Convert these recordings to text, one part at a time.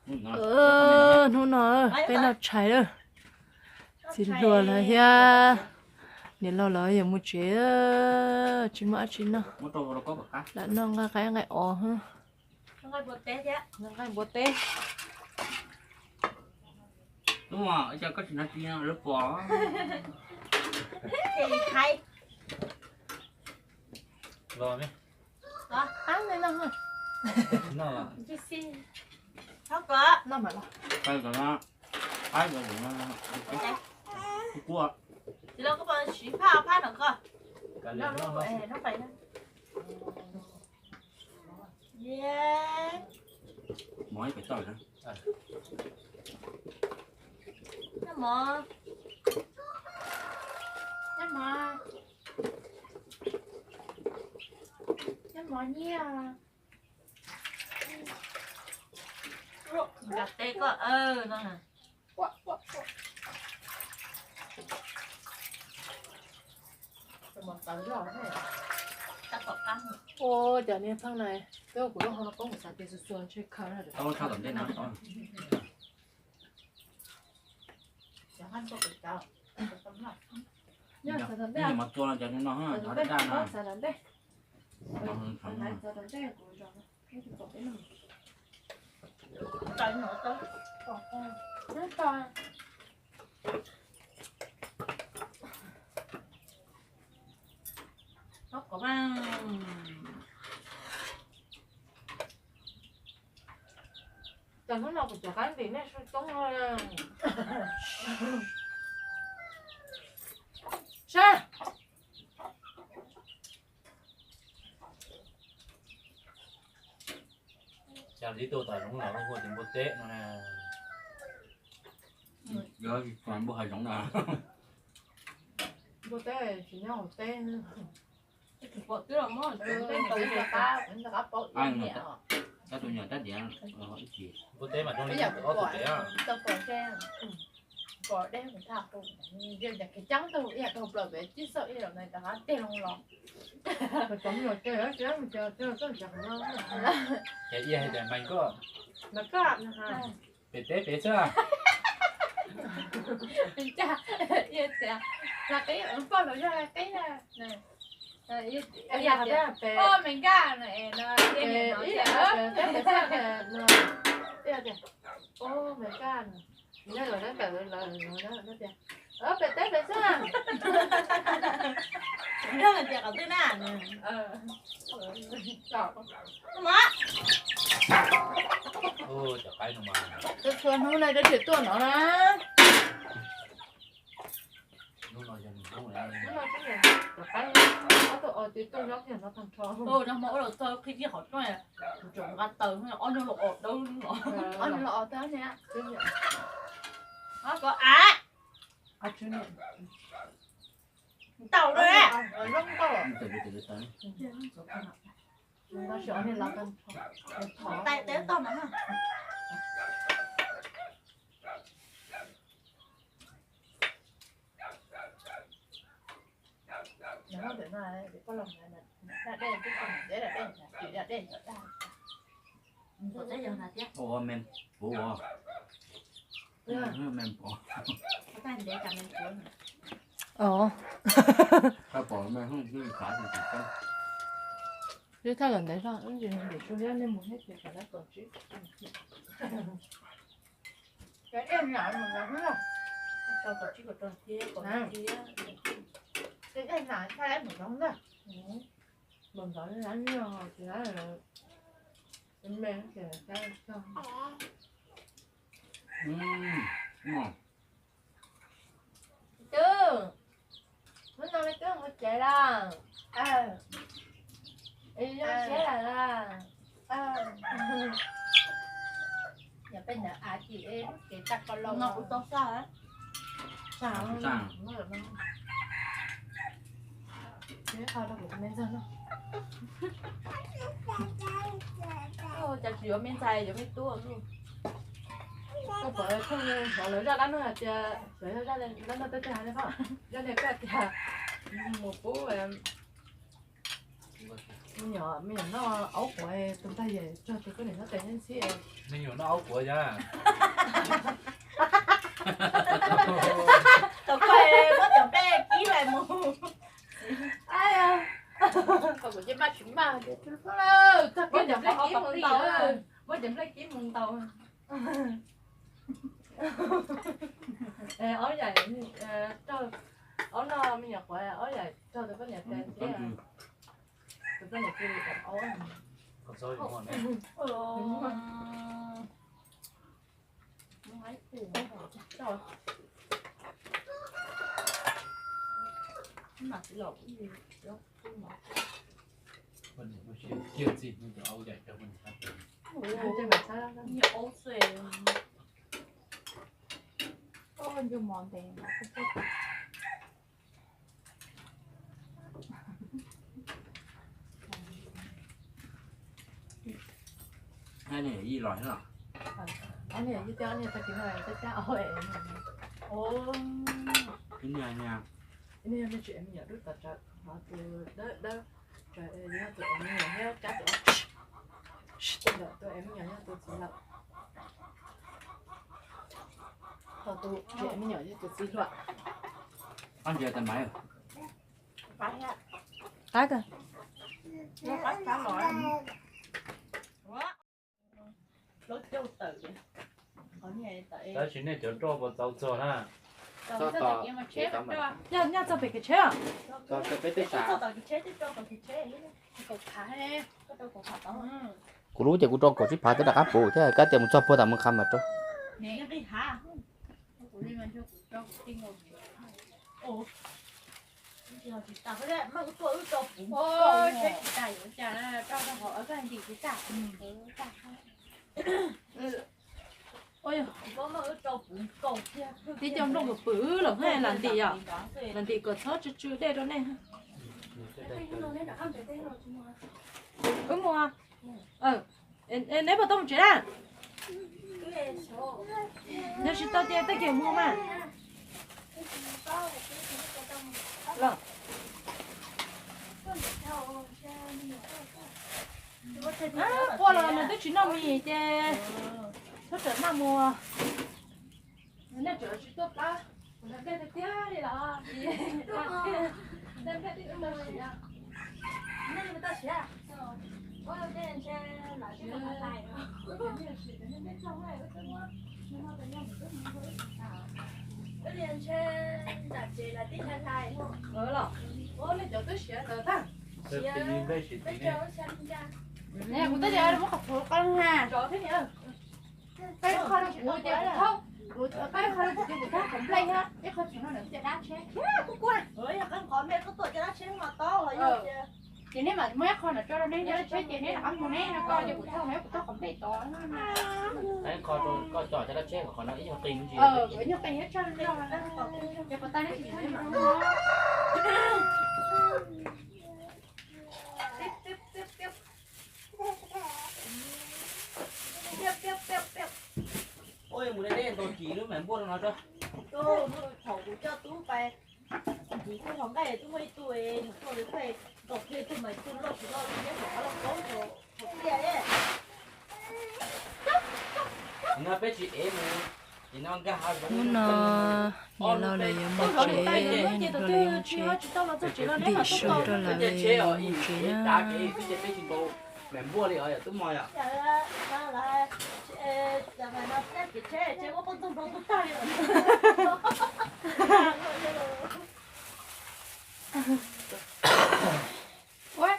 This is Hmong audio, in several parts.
Hnub no peb noj tshais lawm. Txiv hluas lawv thiab niam laus lawv yuav mus tsev, tsis muaj dab tsi noj. Lam noj nqaij qaib nqaij os, nqaij npua teb. Mov ib pem toj na. Nyob mov. Nyob mov. Nyob mov nyiaj. Nqa teb koj no. Ua cas niag pheej na, twb kuv lub hau no poob kuv xav tias xuas xuas ntshe khaws na. Xav tom ntej, xav tom ntej. Ces hnub no kuv cov qaib ntim nej su coob no. Sab. Cas tib tug tom zoov los hu tias npua teb no na. Npua hav zoov na. Npua teb tsis nyob hauv teb. Tus nyuam tab diav ib chim. Npua teb mas zoo li ob tug tsev. Pom deb kuv tha hu, yog tias kev ceeb tug ib yam tau plaws pem tib xauj ib yam na rov qab tig loo los. Ces ib yam hais tias Mees koj, Mees koj, pem teb pem xwb. Ib tias, poj laus yog qib na. Mees Kaj no, Mees Kaj no. Pem teb pem xwb. Yog tias qhov twg na. Txhua hnub no dab tsi tuaj no na. Hnub no yog nws hnub na. Hnub no twb yog cov qaib ob tug os tsis tuaj nyob kiag no tag nrho. Nag hmo ua los txog qhib qhib qhov rooj, kuv tseem nqa taws ob nyuag los os dawb los. Ob nyuag los os tag ne. Ob ko av. Ntau lawm. Tais teb tog no. Ua me puv os. Me puv. Os. Thaj pom me hu xav tus tsis teb. Twb thaj lawm ntev zog, ib ntsis ntim su thiab nej mus thiab ces kom lawv kom tsib. Ej, mus ntov xwb na. Ej, ej, na, thaij lawv mus ntov xwb na. Mus ntov xwb na, tsis me ces thaij tag. Twb, hnub no twb mus tsev lawm. Zoo siab lawm. Yog peb ntawd av ces kev tag ko los no kuv tau xaj. Cas tsis yuav me ntxhais yuav me tub. Koj pom hnov lawv zaj dab neeg hais tias, lawv zaj dab neeg tej tej hais li, zaj li koj tias mus pub Me nyuam noj aub quav, tus ntag yam tso tus koj niam nyob tes nyob ntxhib. Me nyuam noj aub quav yog. Tau koj muab cov nplej kib lais mus. Muab cov nplej kib mus ntaus, muab cov nplej kib mus ntaus. Aub yam, aub no me nyuam quav, aub yam raug tus poj niam tes ntxhib. Tus poj niam cia li aub. Ob niag yij los thiab los? Ob niag yij thiab, ob niag tag kis no cab cab aub es. Ib niag, ib niag me tsis ev me nyuam dub tod tsawv, ho tus dawb dawb tsawv yog tus ev me nyuam thiab cab tus, tus ev me nyuam yog tus txiv laus. Ho tus tsis ev me nyuam yog tus txiv hluas. Qab kawg. Tab sis nej cov roj puas txaus txog na? Yog nyob txog pem kev tsheb os? Kuv lub ces kuv rau kaum tsib phav twb rov qab puv thiab, kab tias mus txog puag tas mus qhav mas rau. Tib co nplooj pwm pwm los na, lam ntim yom, lam ntim kom txhob tsw tsw dej rau nej. Wb mus, neb puas tau mus tsev na? Yog tsis tau ces tag kis mus mas. Quaj los nws twb tsis noj mis ces txhob txawm maj mus. Nej tseem tsis tuaj pab kuv noj dej tiag tiag li los? Dej nplej twb tsis tau siav. Nej tsis tau siav? Ntshe nram tsev lawv tib hlais hlais. Los, nej cov twb siav ntawd tag. Kuv twb tias muab qhov qub qab na. Qab qhov no kuv ces kuv thauj, kuv qab qhov no kuv ces kuv thauj qhov nplej thiab, ib qho tsis no lawm tias dab tsheb thiab kuj kuj. Yog qeeb qhov nplej koj tuaj cov dab tsheb no tau los yog. Ces neb mam muab ib qho no tso rau neb cov dab tsheb ces neb rov qab mus neb no, koj ces kuv thauj no kuv thauj qhov nplej tod. Qeeb qho rau koj tso cov dab tsheb qhov no ib nyuag qis ntsis. Ib nyuag qis thiab tso no. Ces puas tau neb tsis tau neb mam. Ua mus deb deb ntaus kis lub mam npuaj no tso. Thaum kuv coj tub pais nrhiav tub hluas nqaij, tub muaj ib tug es nws tuaj lawv pheej ntaus kiag tug mas tug loj tsis loj li neb thaum qab loj koob thaum tiaj. Hnub no niam laus lawv yuav mus tsev, niam laus lawv yuav dim su rau lawv mus tsev na. Ua,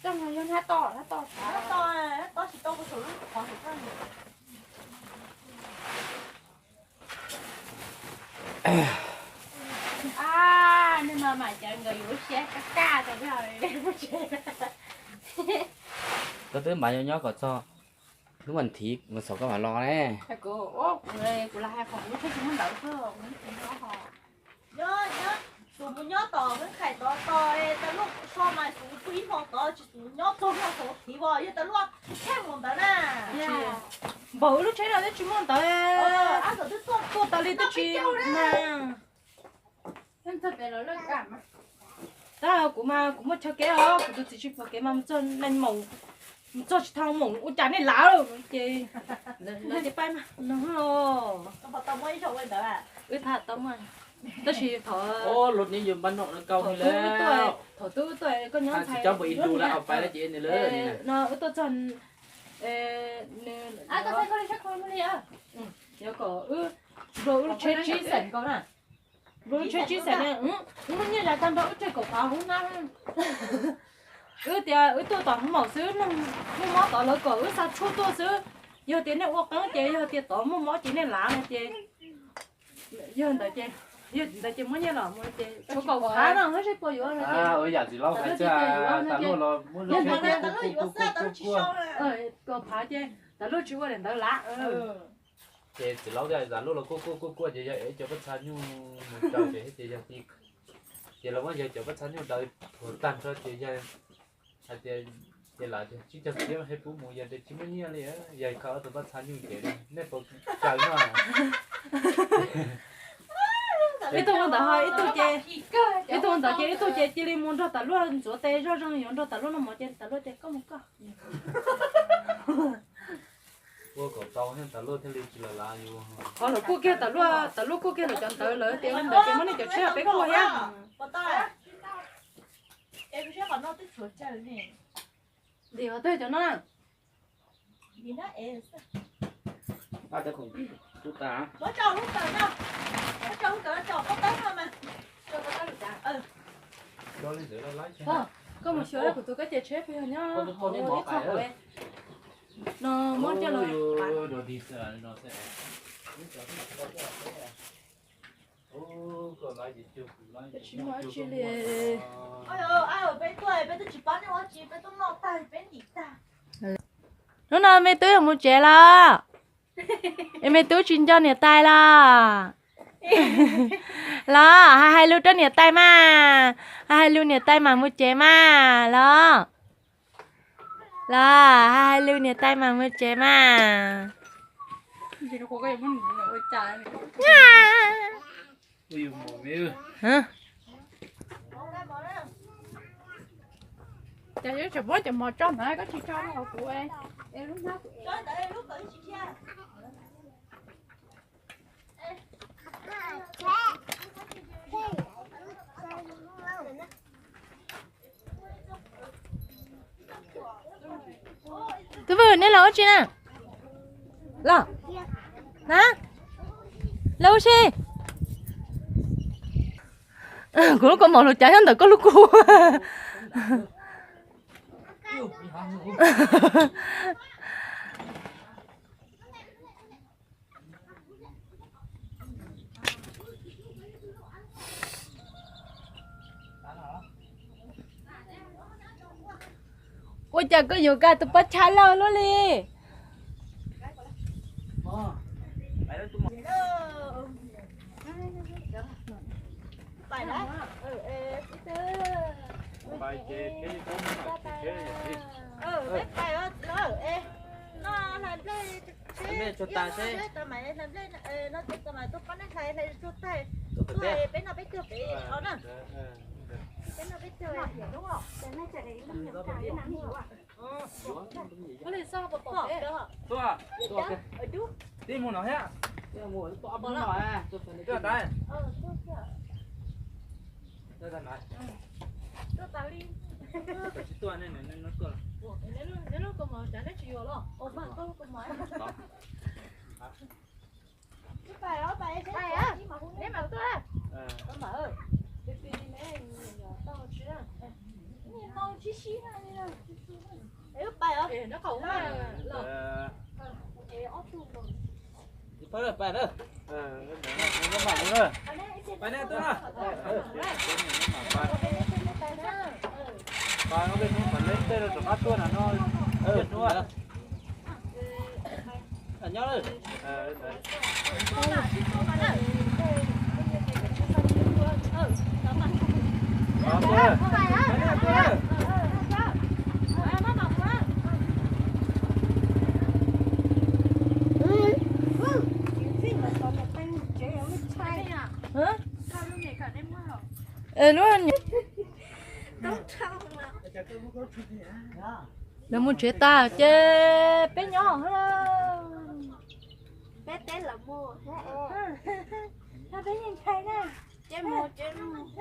coj no yog hnab to, hnab to, hnab to, hnab to tsis tau kuv saum lub qhov saum koj. A, nej mas mas cov nkawd yuav lub siab kaj kaj tas. Koj twb mas nyob nyob kom txog hnub vas thiv mus xaum koj mam los ne. Kuv, kuv los hais kom kuv lub tsheb tsis muaj ntawv xwb, kuv tsis nyob ho. Nyob, nyob, tus mus nyob tom Hmoob Khaim tod tos tas luaj so mas tus pw ib hmo tod tsis tus nyob txog hmo xaum thiv as yog tas luaj tsheej mus ntawd na. Npaum wb lub tsheb no twb tsis muaj ntawv, tuaj tas li twb tsis mas. Tab kuv mas kuv muaj chaw kev os, kuv tus txiv tsis pom kev mas mus txog neeg maum, mus txog tsis tau maum ua cas nej lav ces lawv tias pab mas no. Wb tham tau mas, tab sis thaum, thaum tub tuaj, thaum tub tuaj koj nyob ntxhais no wb tuaj txog nws, nws, yuav kom wb nplua wb lub tsheb tsib xees nkaus na. Nplua lub tsheb tsib xees na, wb muaj nyiaj zas tag nrho wb tseg kaum phav hoob nab. Wb tias wb tuaj tom hoob maum xwb, nej mob tod lawv kom wb xa tshuaj tuaj xwb. Yog tias nej ua qeeb ces yog tias tod muaj mob ces nej lav no ces, yog ntawd ces, yog ntawd ces muab nyiaj los mus ces tshuav kaum phav no, seb puas yuav no ces, kaum phav ces tas luaj tsis ua li ntawd lav. Ces txiv laub tias tas luaj los kuaj kuaj kuaj kuaj ces yog ev cov pob txha nyuj mus rau ces thiab ces yog, ces lawv muab yawg cov pob txha nyuj daws thuav tag nrho ces yawg hais tias, ces lawv tias tsib caug txiab mas pub mus, yog tias tsis muaj nyiaj li, yawg khaws ob tug pob txha nyuj ces nej puas khaws no? Ib tug ua ntawd ho ib tug ces, ib tug ua ntawd ces ib tug ces cia li mus nrog tas luaj ntxuav tes zoj zoo, yuav nrog tas luaj noj mov ces tas luaj tias koj mus koj. Ua kom tau tas luaj thiaj li tsis los lav yus. Qhov lawv kuaj kiag tas luaj, tas luaj kuaj kiag lawv cov ntawd, lawv tias ntawd ces muab nej cov tsheb peb kuaj thiab. Ntim qhov twg cov no na? Koj mus xyuas kuv tus koj ces tsheb pheej yog nyob hauv ib qho hauv no muab coj los. Tsis muaj dab tsi li. Hnub no me tub yuav mus tsev los? Es me tub tsis nco niam tais los? Los hais hais lus rau niam tais mas, hais hais lus niam tais mas mus tsev mas los. Los hais hais lus niam tais mas mus tsev mas. Ces yuav tsum muab cov mov tso ntawd, koj tsis tso rau hauv kuv. Tus vwm, nej los ua tsi na? Los na, los ua si. Kuv lub kaus mom hluas cav nyob ntawm koj lub kua. Ua cas koj yuav kag tus pob txha loj luaj li? Tij mus no thiab. Twb tas. Tsis tuaj ne, neb lub kaus mom tsis yuav los? Pais na, tuaj na. Pais no, peb hnub pais leb tej rov qab tuaj na no. Nyob lawm. Lub Lawv mus tsev tag ces peb nyob. Peb teb lawv mus, peb yeej ntshai na. Ces mus ces mus.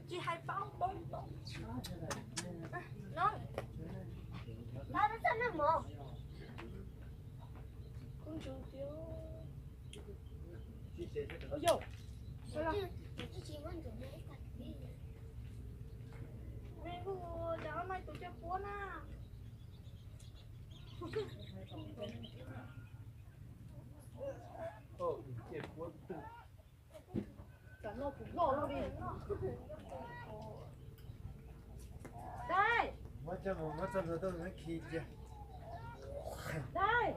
Tsis hais paub poob poob. No. Kuv ntsus tias, ua yau, me kuj cov maiv tus coj puab na. Dai, muab txoj hlua tuaj khi cia. Dai,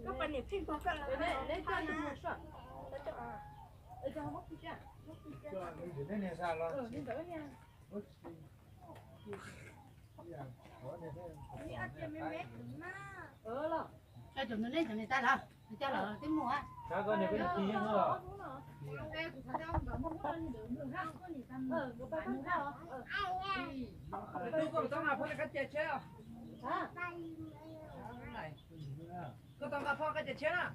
koj poj niam pheej pog koj los, neb coj mus soj. Neb niag xa los. Cov nws nej cov nws tas lawm, nws coj lawm twb mus. Xav koj niag peb niag khi nyob no. Tub, koj tau nqa phau qab cia tsheb os. Koj tau nqa phau qab cia tsheb na.